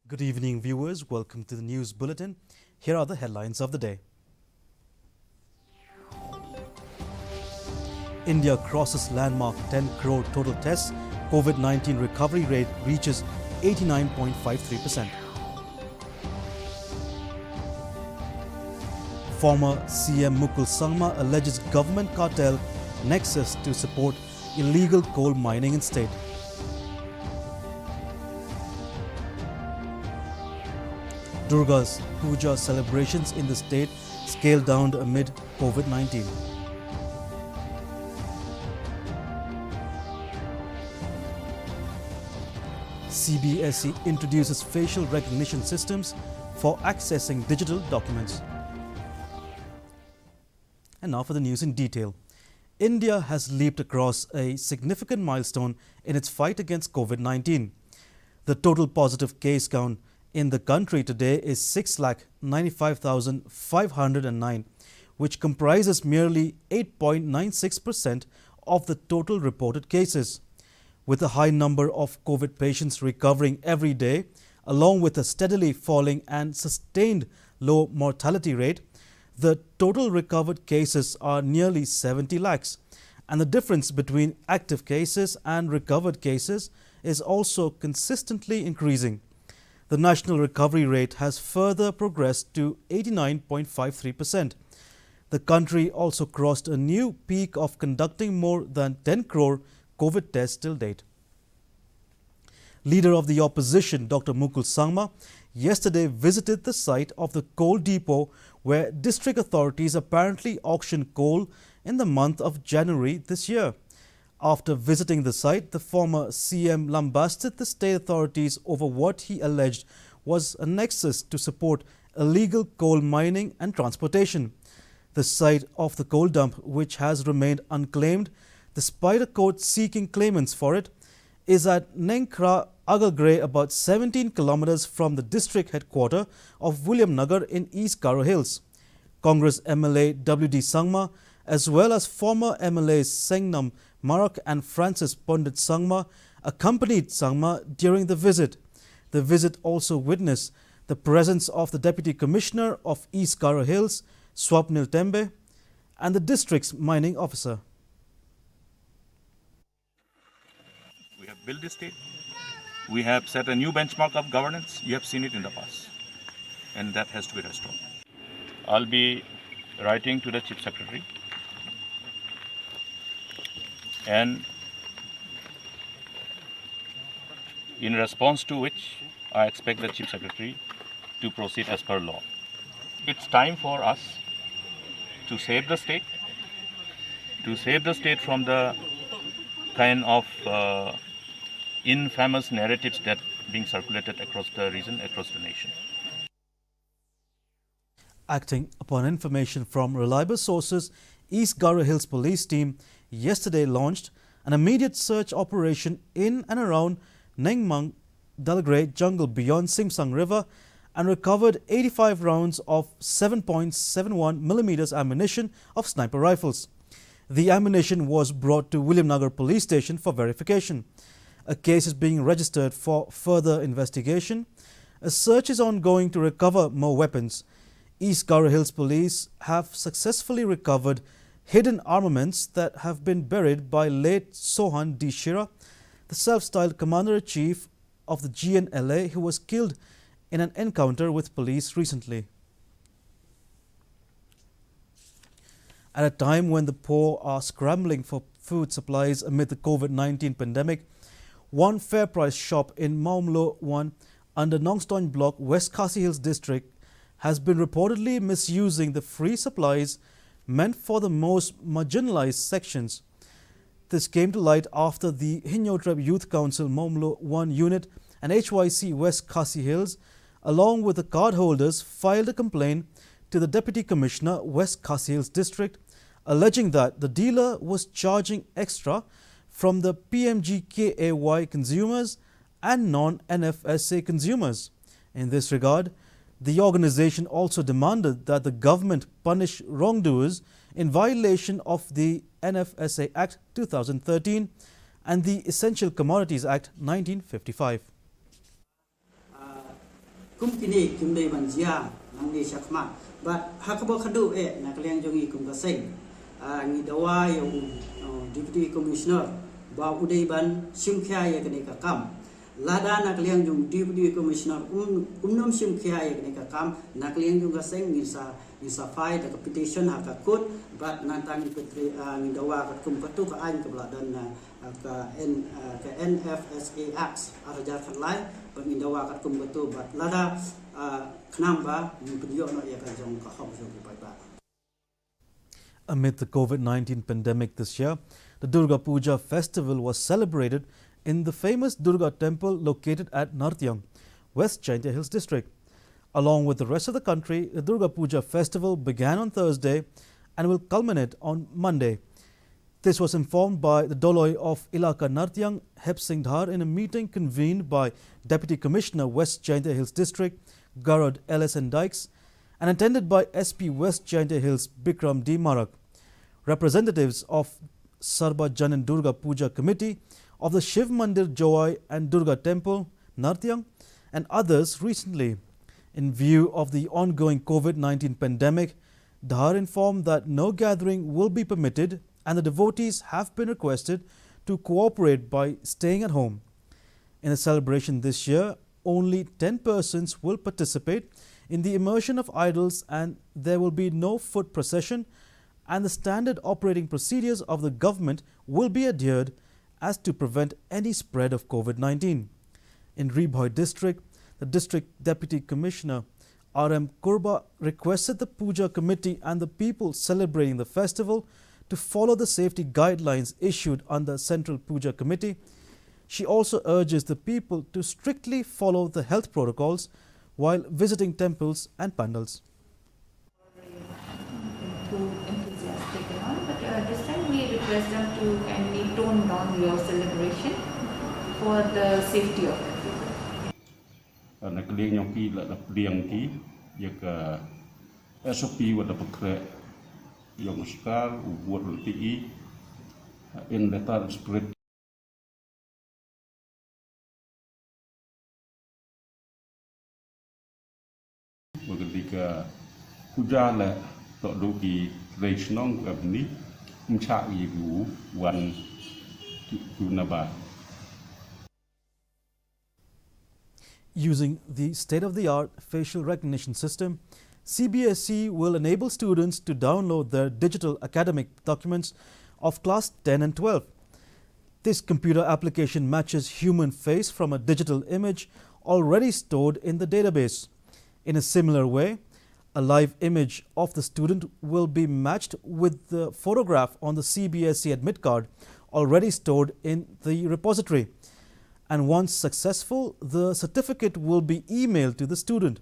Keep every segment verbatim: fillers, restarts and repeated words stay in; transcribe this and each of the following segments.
Good evening, viewers. Welcome to the news bulletin. Here are the headlines of the day. India crosses landmark ten crore total tests. COVID nineteen recovery rate reaches eighty-nine point five three percent. Former C M Mukul Sangma alleges government cartel nexus to support illegal coal mining in state. Durga's Puja celebrations in the state scaled down amid COVID nineteen. C B S E introduces facial recognition systems for accessing digital documents. And now for the news in detail. India has leaped across a significant milestone in its fight against COVID nineteen. The total positive case count in the country today is six lakh ninety-five thousand five hundred and nine, which comprises merely eight point nine six percent of the total reported cases. With a high number of COVID patients recovering every day, along with a steadily falling and sustained low mortality rate, the total recovered cases are nearly seventy lakhs, and the difference between active cases and recovered cases is also consistently increasing. The national recovery rate has further progressed to eighty-nine point five three percent. The country also crossed a new peak of conducting more than ten crore COVID tests till date. Leader of the opposition, Doctor Mukul Sangma, yesterday visited the site of the coal depot where district authorities apparently auctioned coal in the month of January this year. After visiting the site, the former C M lambasted the state authorities over what he alleged was a nexus to support illegal coal mining and transportation. The site of the coal dump, which has remained unclaimed despite a court seeking claimants for it, is at Nengkhra Agalgre, about seventeen kilometers from the district headquarter of Williamnagar in East Garo Hills. Congress M L A W D Sangma, as well as former M L As Sengnam Marak and Francis Pondit Sangma, accompanied Sangma during the visit. The visit also witnessed the presence of the Deputy Commissioner of East Garo Hills, Swapnil Tembe, and the district's mining officer. We have built this state. We have set a new benchmark of governance. You have seen it in the past. And that has to be restored. I'll be writing to the Chief Secretary. And in response to which, I expect the Chief Secretary to proceed as per law. It's time for us to save the state, to save the state from the kind of uh, infamous narratives that being circulated across the region, across the nation. Acting upon information from reliable sources, East Garo Hills Police Team yesterday launched an immediate search operation in and around Nengmang Dalgre jungle beyond Simsang River and recovered eighty-five rounds of seven point seven one millimeters ammunition of sniper rifles. The ammunition was brought to Williamnagar Police Station for verification. A case is being registered for further investigation. A search is ongoing to recover more weapons. East Garo Hills Police have successfully recovered hidden armaments that have been buried by late Sohan D Shira, the self-styled commander-in-chief of the G N L A, who was killed in an encounter with police recently. At a time when the poor are scrambling for food supplies amid the COVID nineteen pandemic, one FairPrice shop in Mawmluh One under Nongstoin Block, West Khasi Hills District, has been reportedly misusing the free supplies meant for the most marginalized sections. This came to light after the Hynñiewtrep Youth Council Mawmluh One Unit and H Y C West Khasi Hills, along with the cardholders, filed a complaint to the Deputy Commissioner, West Khasi Hills District, alleging that the dealer was charging extra from the P M G K A Y consumers and non-N F S A consumers. In this regard, the organization also demanded that the government punish wrongdoers in violation of the N F S A Act two thousand thirteen and the Essential Commodities Act nineteen fifty-five. Uh, Kum kine kim dei ban jia nangne shakhmat. Bad ha kaba khadduh eh na ka liang jong ngi kum ka seng, ah, ngi dawa ïa u, uh, Deputy Commissioner ba u dei ban shim khia ïa kane ka kam. Lada na ka liang jong Deputy Commissioner um, um nym shim khia ïa kane ka kam, na ka liang jong ka seng ngin sa, ngin sa file da ka petition ha ka court, bad nangta ngin pyntrei, ah, ngin dawa katkum katto ka aiñ kaba la don na, ah, ka N, ah, ka N F S A Act ar hajar khatlai, bad ngin dawa katkum katto, bad lada, ah, khnang ba ngin pynïoh noh ïa ka jong ka hok jong ki paidbah. Amid the COVID nineteen pandemic this year, the Durga Puja festival was celebrated in the famous Durga temple located at Nartiang, West Jaintia Hills District. Along with the rest of the country, the Durga Puja festival began on Thursday and will culminate on Monday. This was informed by the Doloi of Elaka Nartiang, Hep Singh Dhar, in a meeting convened by Deputy Commissioner, West Jaintia Hills District, Garod L S N Dykes, and attended by S P West Jaintia Hills, Bikram D Marak. Representatives of Sarbajanin Durga Puja Committee, of the Shiv Mandir Jowai and Durga Temple, Nartiang, and others recently. In view of the ongoing COVID nineteen pandemic, Dhar informed that no gathering will be permitted and the devotees have been requested to cooperate by staying at home. In the celebration this year, only ten persons will participate in the immersion of idols and there will be no foot procession, and the standard operating procedures of the government will be adhered as to prevent any spread of COVID nineteen. In Ri Bhoi district, the district deputy commissioner R M Kurba requested the Puja committee and the people celebrating the festival to follow the safety guidelines issued under Central Puja Committee. She also urges the people to strictly follow the health protocols while visiting temples and pandals. Too enthusiastic and all, but, uh, this time we request them to kindly tone down your celebration for the safety of everyone. Na ka liang jong ki la da pdiang ki ïa ka S O P wat da pynkhreh jong ka sorkar, u bud lynti i, in letter and spirit. Wa ka dei ka puja leh, toh du ki trei shnong ka bni, ym chah ïa u wan ki, ki naba. Using the state-of-the-art facial recognition system, C B S E will enable students to download their digital academic documents of class ten and twelve. This computer application matches human face from a digital image already stored in the database. In a similar way, a live image of the student will be matched with the photograph on the C B S E admit card already stored in the repository. And once successful, the certificate will be emailed to the student.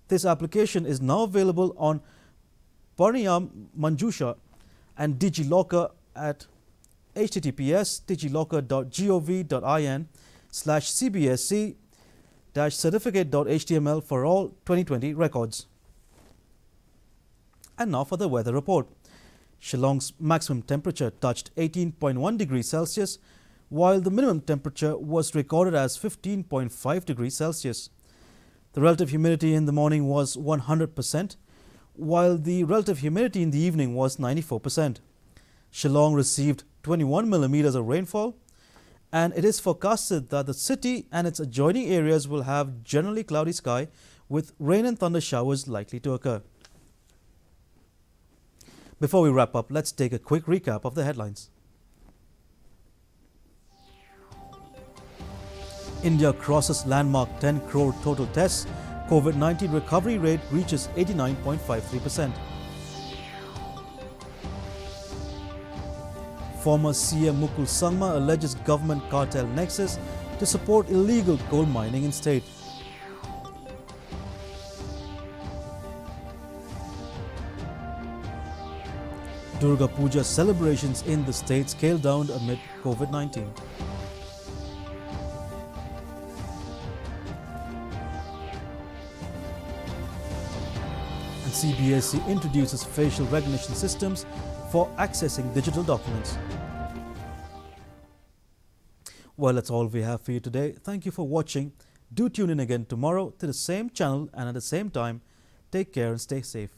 This application is now available on Praniyam Manjusha and DigiLocker at H T T P S digilocker dot gov dot in slash C B S E dash certificate dot H T M L for all twenty twenty records. And now for the weather report. Shillong's maximum temperature touched eighteen point one degrees Celsius, while the minimum temperature was recorded as fifteen point five degrees Celsius. The relative humidity in the morning was one hundred percent, while the relative humidity in the evening was ninety-four percent. Shillong received twenty-one millimeters of rainfall, and it is forecasted that the city and its adjoining areas will have generally cloudy sky with rain and thunder showers likely to occur. Before we wrap up, let's take a quick recap of the headlines. India crosses landmark ten crore total tests. COVID nineteen recovery rate reaches eighty-nine point five three percent. Former C M Mukul Sangma alleges government cartel nexus to support illegal coal mining in state. Durga Puja celebrations in the state scaled down amid COVID nineteen. And C B S E introduces facial recognition systems for accessing digital documents. Well, that's all we have for you today. Thank you for watching. Do tune in again tomorrow to the same channel and at the same time. Take care and stay safe.